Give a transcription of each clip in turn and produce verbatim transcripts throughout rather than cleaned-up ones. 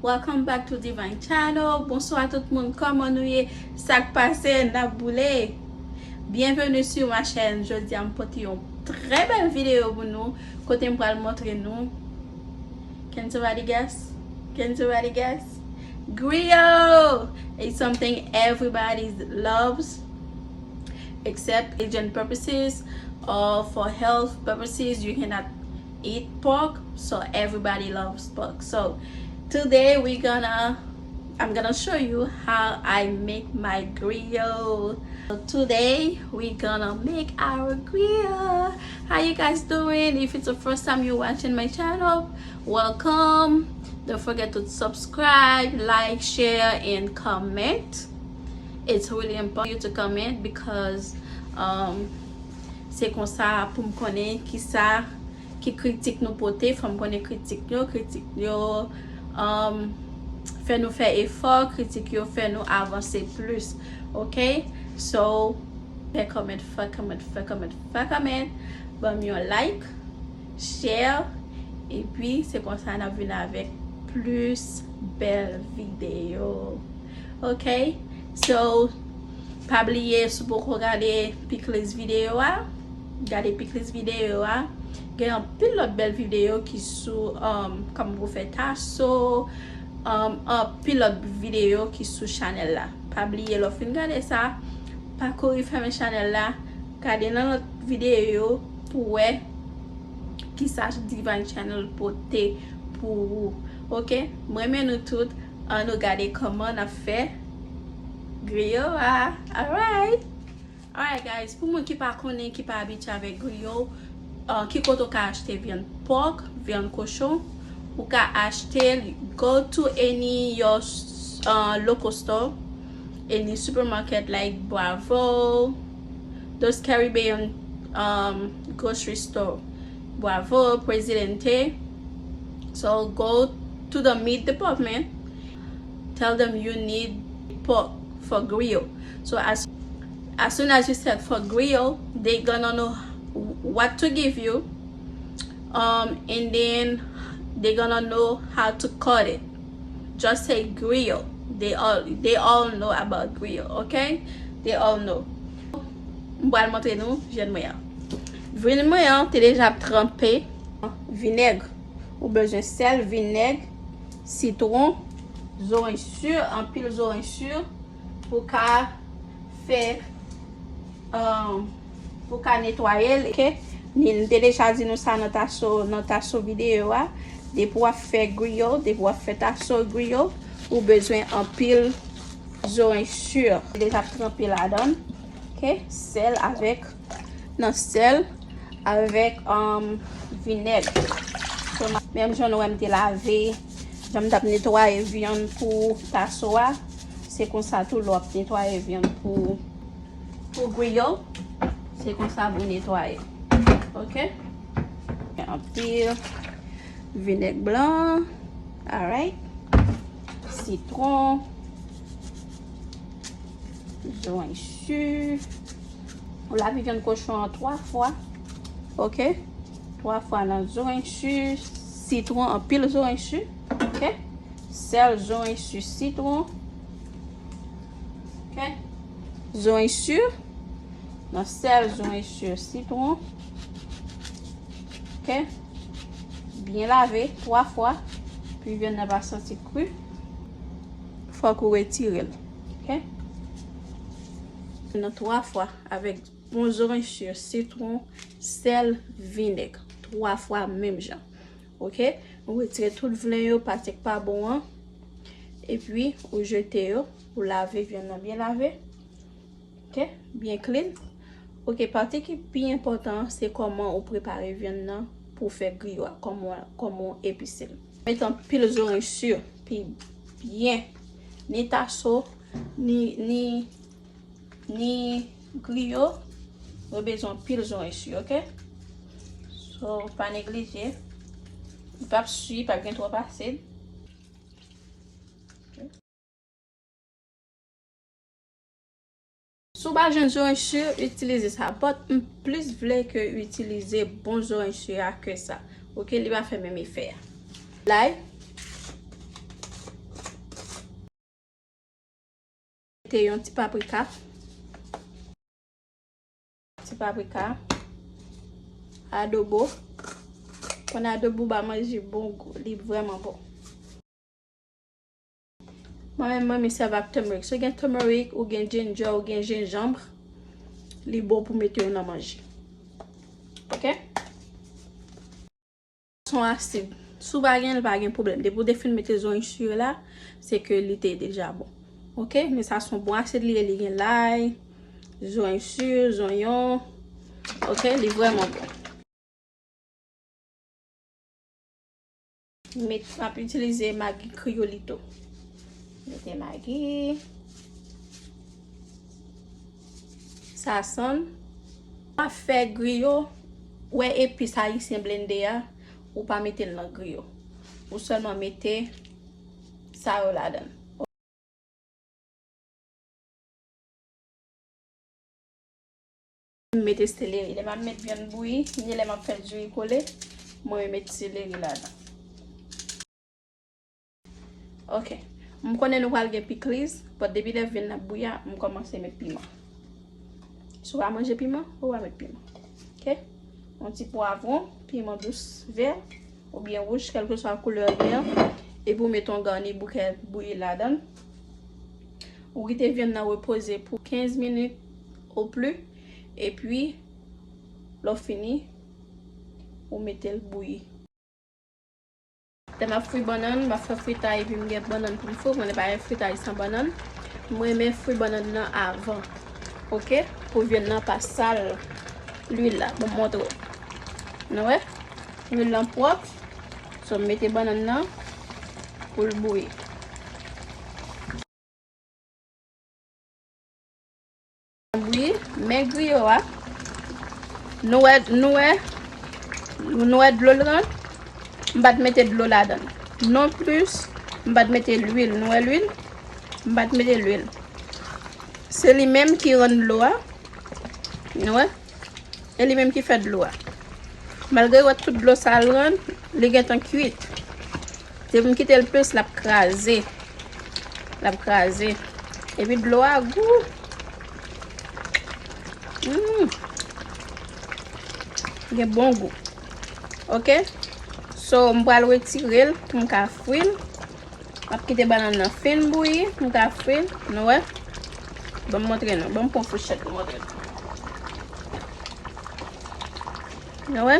Welcome back to Divine Channel. Bonswa tout moun, kòman nou ye? Sa k pase? N ap boule. Byenveni sou ma chaîne. Jodi a m pote yon trè bèl videyo pou nou, kote m pral montre nou. Can somebody guess? Can somebody guess? Griyo! It's something everybody loves, except religion purposes or for health purposes. You cannot eat pork, so everybody loves pork. So today we're gonna, I'm gonna show you how I make my griyo. So today we're gonna make our griyo. How you guys doing? If it's the first time you're watching my channel, welcome. Don't forget to subscribe, like, share, and comment. It's really important you to comment because um, se konsa pou m konnen kisa ki kritik nou pote, fò m konnen kritik yo, kritik yo um, fè nou fè efò, kritik yo fè nou avanse plis, ok? So, fè comment, fè comment, fè comment, fè comment, ban m yon like, share, epi se konsa n ap vin avèk plis bèl videyo. Ok? So, pa bliye si w poko gade pikliz videyo a, gade pikliz videyo a. Gen anpil lòt bèl videyo ki sou um, kòman pou fè taso, um, anpil lòt videyo ki sou chanèl la. Pa bliye lè w fin gade sa, pa kouri fèmen chanèl la, gade nan lòt videyo pou wè kisa Divine Channel pote pou ou. Ok? M renmen nou tout. Ann nou gade kòman n ap fè griyo a. Alright. Alright guys, pou moun ki pa konnen, ki pa abitye avèk griyo, uh, ki kote w ka achte vyann pòk, vyann kochon, ou ka achte l, go to any your uh, local store, any supermarket like Bravo, those Caribbean um, grocery store, Bravo, Presidente. So go to the meat department, tell them you need pork for griyo. So as as soon as you said for griyo, they gonna know what to give you, um, and then they gonna know how to cut it. Just say griyo. They all they all know about griyo, ok? They all know. M pral montre nou vyann mwen an. Vyann mwen an te deja tranpe nan vinèg. Ou bezwen sèl, vinèg, sitwon, zoranj si, anpil zoranj si pou ka fè um, pou ka netwaye l, ok? Ni m te deja di nou sa nan taso nan taso videyo a. Depi w ap fè griyo, depi w ap fè taso griyo, ou bezwen anpil zoranj si. Deja tranpe ladan l, ok? Sèl avèk nan sèl avèk um, vinèg. So, menm jan nou wè m te lave, jan m t ap netwaye vyann pou taso a, se konsa tou lè w ap netwaye vyann pou, pou griyo, se konsa pou netwaye. Ok? Anpil vinèg blan, alright. Sitwon, zoranj si. Ou lave vyann kochon an twa fwa. Ok? Twa fwa nan zoranj si, sitwon, anpil zoranj si. Ok? Sèl, zoranj si, sitwon. Ok? Zoranj si. Nan sèl, zoranj si, sitwon. Ok? Byen lave twa fwa. Pi vyann nan pa santi kri. Fòk ou retire l. Ok? Nan twa fwa avèk bon zoranj si, sitwon, sèl, vinèg. Twa fwa menm jan. Ok? Ou retire tout vlen yo, pati k pa bon an. Epi, ou jete yo, ou lave vyann nan byen lave. Ok? Byen clean. Ok, pati ki pi enpòtan an, se kòman ou prepare vyann nan pou w fè griyo a, kòman, kòman w epise l. Met anpil zoranj si, pi byen. Ni taso, ni, ni, ni griyo, yo bezwen anpil zoranj si, ok? So, pa neglije. Li p ap si, p ap gen twòp asid. Si w pa jwenn zoranj si, itilize sa. But m plis vle ke w itilize bon zoranj si a ke sa. Ok, li pa fè menm efè a. Lay. Se yon ti paprika. Ti paprika. Adobo. Konn adobo ba manje bon gou. Li vrèman bon. Mwen menm, mwen, mi sèvi ak turmeric. Si w gen turmeric, ou gen ginger, ou gen jenjanm, li bon pou mete yo nan manje. Ok? Son asid. Si w pa gen l, pa gen pwoblèm. Depi w te fin mete zonyon sou yo la, se ke li te deja bon. Ok? Men sa son bon asid li ye, li gen lay, zonyon sou, zonyon. Ok? Li vrèman bon. Met, m ap itilize magi kriyolito. Mete magi. Sasann. Pa fè griyo. Wè epis ayisyen blende a, ou pa mete l nan griyo. Ou sèlman mete sa yo ladan l. M mete seleri. Lè m ap met vyann bouyi, ni lè m ap fè diri kole, mwen met seleri ladan. Ok. M konnen nou pral gen pikliz, but depi lè vyann nan ap bouyi a, m kòmanse met piman. Si w pa manje piman, ou pa met piman. Ok? Yon ti pwavwon, piman dous vè, oubyen wouj, kèlkeswa koulè w gen an. Epi w met yon gani bouke bouyi ladan l. Ou kite vyann nan repoze pou kenz minit o pli. Epi, lè w fini, ou mete l bouyi. Lè m ap fri bannann, m ap fè fritay epi m gen bannann pou m fri. Mwen pa gen fritay san bannann. M renmen fri bannann nan avan. Ok? Pou vyann nan pa sal lwil la. Ban m montre w. Nou wè? Lwil lan pwòp. So, m mete bannann nan pou l bouyi. Bouyi, men griyo a. Nou wè, nou wè, nou wè dlo l rann. M pa t mete dlo ladan l. Non plis, m pa t mete lwil. Nou wè lwil? M pa t mete lwil. Se li menm ki rann dlo a. Nou wè? E li menm ki fè dlo a. Malgre w wè tout dlo sa l rann, li gentan kwit. Depi m kite l plis, l ap kraze. L ap kraze. Epi dlo a gou. Mm. Gen bon gou. Ok? So, m pral retire l pou m ka fri l. M ap kite bannann nan fin bouyi, m ka fri l, nou wè. Ban m montre nou, ban m pran fouchèt pou montre nou. Nou wè?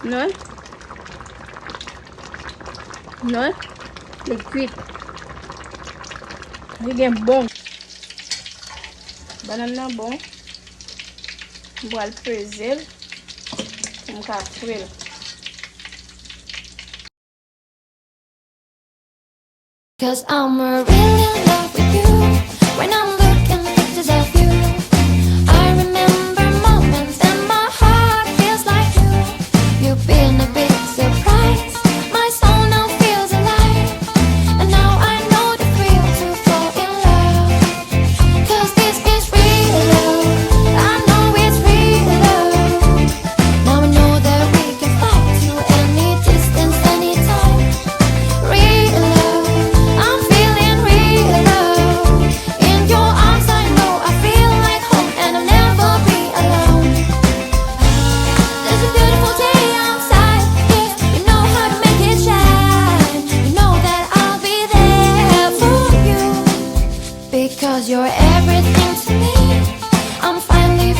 Nou wè? Nou wè? Li kwit. Li gen bon. Bannann nan bon. M pral peze l pou m ka fri l. 'Cause I'm really in love with you. When I'm looking pictures of you, I remember moments and my heart feels like new. You've been a big surprise. My soul now feels alive. And now I know the thrill to fall in love. 'Cause this is real love. I know it's real love. Now I know that we can fly to any distance, anytime. Real love, I'm feeling real love. In your arms, I know I feel like home, and I'll never be alone. There's a beautiful day outside, yeah, you know how to make it shine. You know that I'll be there for you. Because you're everything to me. I'm finally